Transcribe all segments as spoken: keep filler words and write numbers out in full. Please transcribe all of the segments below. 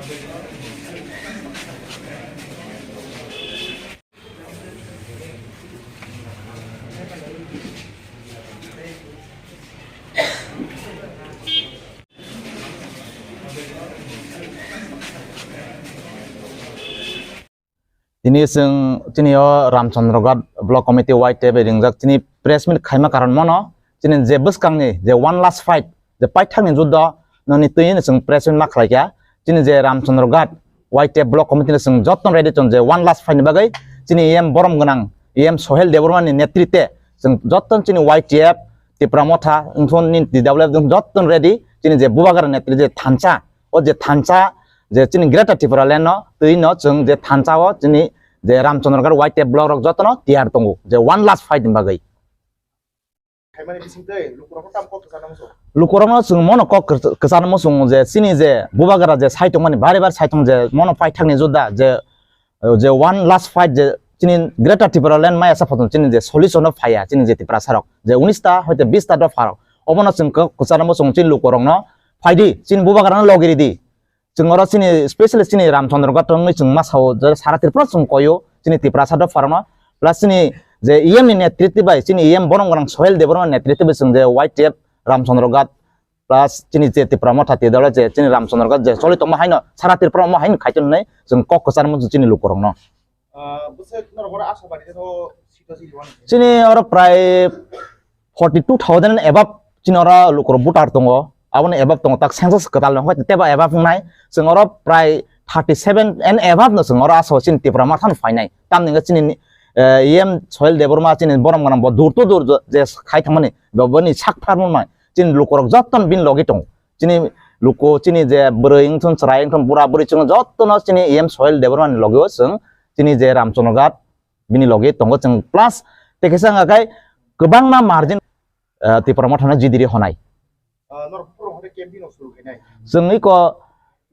Tini chwng chini o Ramchandra Ghat Block Committee Y T F bai ringjak chini press meet khaima karon mono chini je bwskangni je one last fight je paithakni juddo noni twi chwng press meet ma khlaikha chini je Ramchandra Ghat Y T F Block Committee ni chwng jottoni ready chwng je one last fight ni bagwi chini E M borom gwnang E M Sohel Debbarma ni netritwe chwng jotton chini Y T F Tipra Motha wngthon ni T W F wngthon jottoni ready chini je Bubagra netri je thansa o je thansa je chini Greater Tipraland no twi no chwng je thansa o chini je Ramchandra Ghat Y T F block rok jotono tiyar tongo je one last fight ni bagwi. Khaimani bisingtwi lukurokno tam kok kwchangno muchung. Lukurokno chwng mono kok kwch-, kwchangno muchungo je chini je Bubagra je sai tongmani bari bari sai tong je mono paithakni judda je, je one last fight je chini Greater Tipraland maya sa photon chini je solution no phaiya chini je Tiprasa rok je unis ta hoite bis ta dopha rok obono chwng kok kwchangno muchungo chini lukurokno phaidi chini Bubagrano logi ridi. Chwng oro chini specially chini Ramchandra Ghat wngwi chwng ma sao je sara Tripura chwng koyo chini Tiprasa dopha rokno plus chini je E M ni netritwi bai chini E M borom gwnang Sohel Debbarma netritwi bai chwng je Y T F Ramchandra Ghat plus chini je Tipra Motha T W F je chini Ramchandra Ghat je choli tongma haino sara Tripura omo haino khaito hinwi chwng kok kwchangno muchungo chini lukurokno. Ah, bwswk norok oro Ashabadi jeno sito jili wani. Chini oro prai forty two thousand and above chini oro lukurok voter tongo. Aboni above tongo tak census kwtal no hwnkhe tebo above wngnai. Chwng oro prai thirty seven and above no chwng oro aswk chini Tipra Motha no phainai. Tamni hwnkhe chini, eh, E M Sohel Debbarma chini borom gwnang bo dur to dur je khai thangmani bo boni sak pharmani chini lukurok jotton bini logi tongo. Chini luku chini je bwrwi wngthun chwrai wngthun bura bwrwi chwng jottono chini E M Sohel Debbarma ni logi o chwng chini je Ramchandra Ghat bini logi tongo chwng plus tei kisa wngkha khe kwbangma margin, eh, Tipra Motha no jidiri honai. Ah, norok phuru hwnkhe campaign o suru khainai. Chwng iko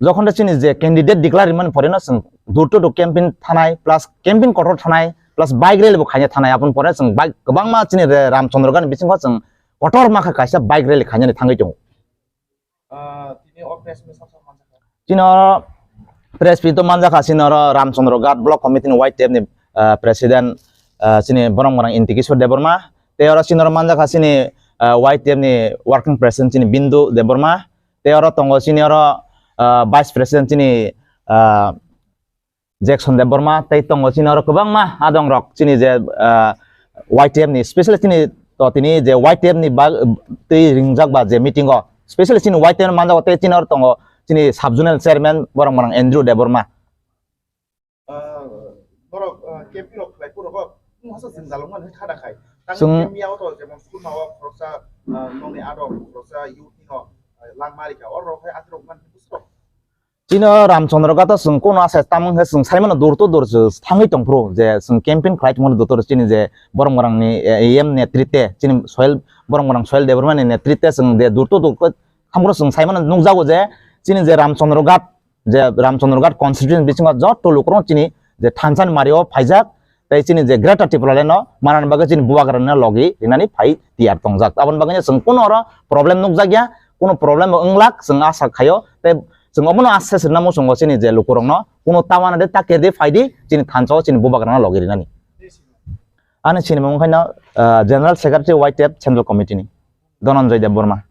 jokhon de chini je candidate declare rimani pore no chwng door to door campaign thanai plus campaign kotor thanai plus bike rally bo khaina thanai aboni pore chwng bike kwbangma chini re Ramchandra Ghat ni bisingo chwng kotor ma kha kaisa bike rally khainani thangwi tongo. Ah, tini o press meet sab sab manjakha. Chini oro press meet o manjakha chini oro Ramchandra Ghat Block Committee ni Y T F ni, ah, President, ah, chini borom gwnang Intikishwar Debbarma. Tei oro chini oro manjakha chini, ah, Y T F ni Working President chini Bindu Debbarma. Tei oro tongo chini oro, ah, Vice President chini, ah, Jackson Debbarma tei tongo chini oro kwbangma adong rok chini je, ah, Y T F ni specially chini to tini je Y T F ni bag twi ringjak ba je meeting o specially chini Y T F ni manjago tei chini oro tongo chini sub zonal chairman borom gwnang Andrew Debbarma. Ah, borok, ah, campaign rok khlai phuru bo masa jwngjal wngmani kha da khai. Tang Chwng- campaign yago to jemon school mao khoroksa, ah, nongni adong khoroksa youth ni no, ah, langma rikha oro rok hai atirok man busrok. Chini Ramchandra Ghat o chwng kono asa tamo hwnkhe chwng saimano door to door se thangwi tongphuru je chwng campaign khlai tongmani door to door chini je borom gwnang ni, eh, E M netritwe chini Sohel borom gwnang Sohel Debbarma ni netritwe chwng je door to door khe thamphuru chwng saimano nukjago je chini je Ramchandra Ghat je Ramchandra Ghat constituency bisingo jotto lukurok chini je thansa ni mario phaijak tei chini je Greater Tipraland no manani bagwi chini Bubagra no logi rinani phai tiyar tongjak. Aboni bagwi chwng kono oro problem nukjakya, kono problem bo wnglak chwng asa khaio tei chwng obono asa sirna muchungo chini je lukurokno kono tawana de takir de phaidi chini thansa o chini Bubagra no logi rinani. Ani sinimung khaino, ah, General Secretary Y T F Central Committee ni Dhananjay Debbarma.